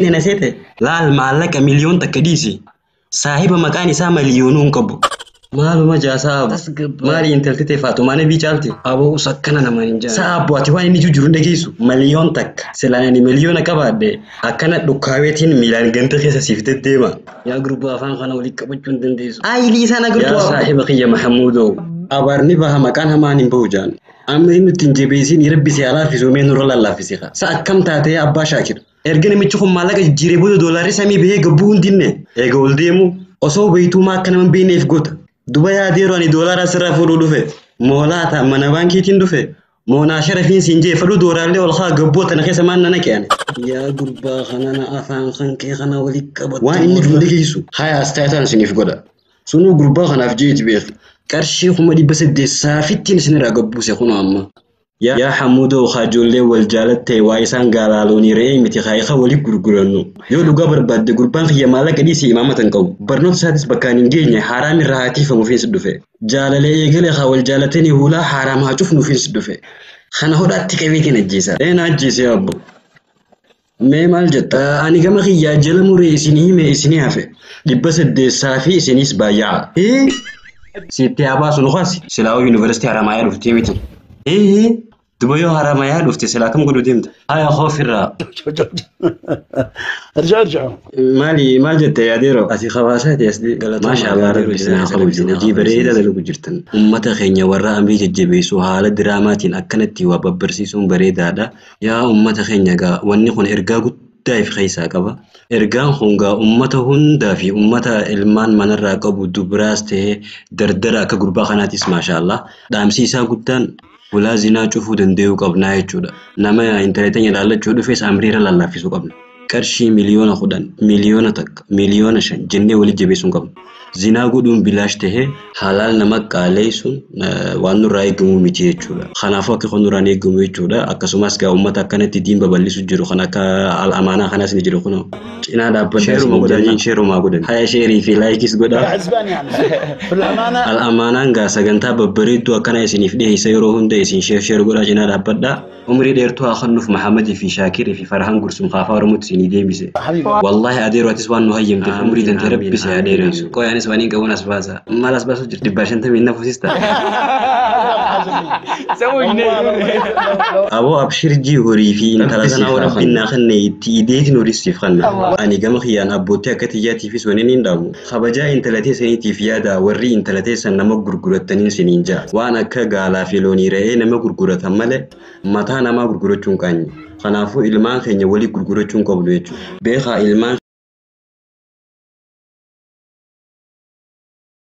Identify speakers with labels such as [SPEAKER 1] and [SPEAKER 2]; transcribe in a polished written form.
[SPEAKER 1] Na seete laal maallaqa 1,000,000 dhiisi. Saahiba maqaan isaa miliyoonuu hin qabu. Maaluma jaasaa abu. Maali intalti ta'e Faatumaa Nabii caalti?
[SPEAKER 2] Aboo us akkana namaan hin jaan.
[SPEAKER 1] Sa'a abbo ati waan inni jiru hin dhageessu. 1,000,000. Silaan ani 1,000,000 qabaadhe akkana dhukkaaweetiin miilaan ganda keessa siif deddeema.
[SPEAKER 2] Yaa gurbaa afaan kana walitti qabachuu hin dandeessu.
[SPEAKER 1] Aayilii isaan agartuu
[SPEAKER 2] Yaa
[SPEAKER 1] abbo.
[SPEAKER 2] saahiba kiyya Mahamuudoo.
[SPEAKER 1] Abaarni baha maqaan hamaan hin bahu jaan. Amma inni ittiin jabeessiin rabbi si halaafisu mee nurra lallaafise. Sa'a akkam taatee abbaa shaakir. Erga namichi kun maallaqa jijjiiree booda doolaarri samii bahee gabbuu hin dinne. Eega ol deemu osoo beektuu akka nama hin beekneef goota. Duba yaadeeru ani doolaara asirraa fuudhuu dhufe. Moolaa ta'a mana baankiitiin dhufe. Moonaa sharafiin siin jee fadhu doolaallee ol haa gabboo tana keessa maan nana qe'ane.
[SPEAKER 2] Yaa gurbaa kana afaan kan kee kana walitti qabattu.
[SPEAKER 1] Waan inni jiru dhageessu haya as taayitaan isiniif godha. Sunuu gurbaa kanaaf jeeti beeku. Qarshii 800,000 saafittiin isinirraa gabbuuse kunoo amma. Yaa Hamuudoo ijoollee wal jaalatte waa isaan gaalaaloonii re'ee miti haayiqa walii gurgurannu. Yoo dhugaa barbaadde gurbaan kiyya maallaqa dhiisee imaamata hin qabu. Barnoota isaatis bakkaan hin geenye haaraam irraa haa tiifamuufiis dhufe. Jaalalee eegale haa wal jaalatanii hulaa haaraam haa cufnuufiis dhufe. Kana hodhaatti qabeetiin ajjeesa. Een ajjeese abbo. Mee maal jetta? Ani gama kiyyaa jala muree isinii hime isinii hafe. 800 saafii isiniis baay'aa. Sitti haa baasu nu kaasi. Silaa'uu yuunivarsiitii Haramayaa dhuftee miti. Duba yoo Haramayaa dhufte silaa kam godhu deemta? Haya hoofirraa.
[SPEAKER 3] ارجعوا ارجعوا.
[SPEAKER 1] Maali maal jette yaadeero? Ati hawaasaati as Maasha Allah rabbi isin haa qabu jiru. Hojii bareedaa dalagu jirtan. Uummata keenya warra amrii jajjabeessu haala diraamaatiin akkanatti waa babbarsiisuun bareedaadha. Yaa uummata keenya gaa wanni kun ergaa guddaa if keessaa qaba. Ergaan kun gaa uummata hundaa fi uummata ilmaan manarraa qabu dubaraas ta'ee dardara akka gurbaa kanaatis maasha Allah. Dhaamsi isaa guddaan hulaa zinaa cufuu danda'uu qabnaa jechuudha. Nama intarneetiin ilaallachuu dhufes amriirra lallaaffisuu qabna. Qarshii 10,000,000, 1,000,000, 5,000,000 jennee walitti jabeessuu hin qabnu. Zinaa godhuun bilaash tahee halaal nama qaaleessuun waan nurraa eegamu miti jechuudha. Kanaafuu akka kun nurraan eegamu jechuudha. Akkasumas gaa uummata akkanatti diin babal'isu jiru kan akka al-amaanaa kanaas ni jiru kunoo. Cinaa dhaabbadhaa
[SPEAKER 2] Sheeruma
[SPEAKER 1] isin
[SPEAKER 2] godhanii.
[SPEAKER 1] jenna. Sheerumaa godhan. Haya sheerii fi laayikis godhaa.
[SPEAKER 3] حزبان يعني في الامانه.
[SPEAKER 1] Al-amaanaan gaa sagantaa babbareedduu akkana isiniif dhiyeessa yeroo hunda isin sheer sheer godhaa cinaa dhaabbadhaa. Umrii dheertuu haa kennuuf Mahammadii fi Shaakirii fi Farhaan Gursum kaafaa Oromootti isinii deebise.
[SPEAKER 3] حبيبي
[SPEAKER 1] Wallaahi adeeroo atis waan nu hayyamteef umrii tante
[SPEAKER 2] Amiin,
[SPEAKER 1] rabbi si haa
[SPEAKER 2] amiin,
[SPEAKER 1] dheeressu. Qoy anis waan hin qabuun as baasa. Maal as baasu jirti? 150 na fuusista. Aboo abshir jii horii fi intala
[SPEAKER 2] Rabbi
[SPEAKER 1] sanaa
[SPEAKER 2] siif haa
[SPEAKER 1] rabbiin naa kenne itti ideetiin horii siif kenna. Ani gama kiyyaan abbootii akka xiyyaatiifis waniin hin dhaabu. Kabajaa intala teessaniitiif yaada warri intala teessan nama gurgurattaniin isiniin ja'a. Waan akka gaalaa fi loonii re'ee nama gurguratan malee mataa namaa gurgurachuu hin qaanyi. Kanaafuu ilmaan keenya walii gurgurachuu hin qabnu jechuudha. Beekaa ilmaan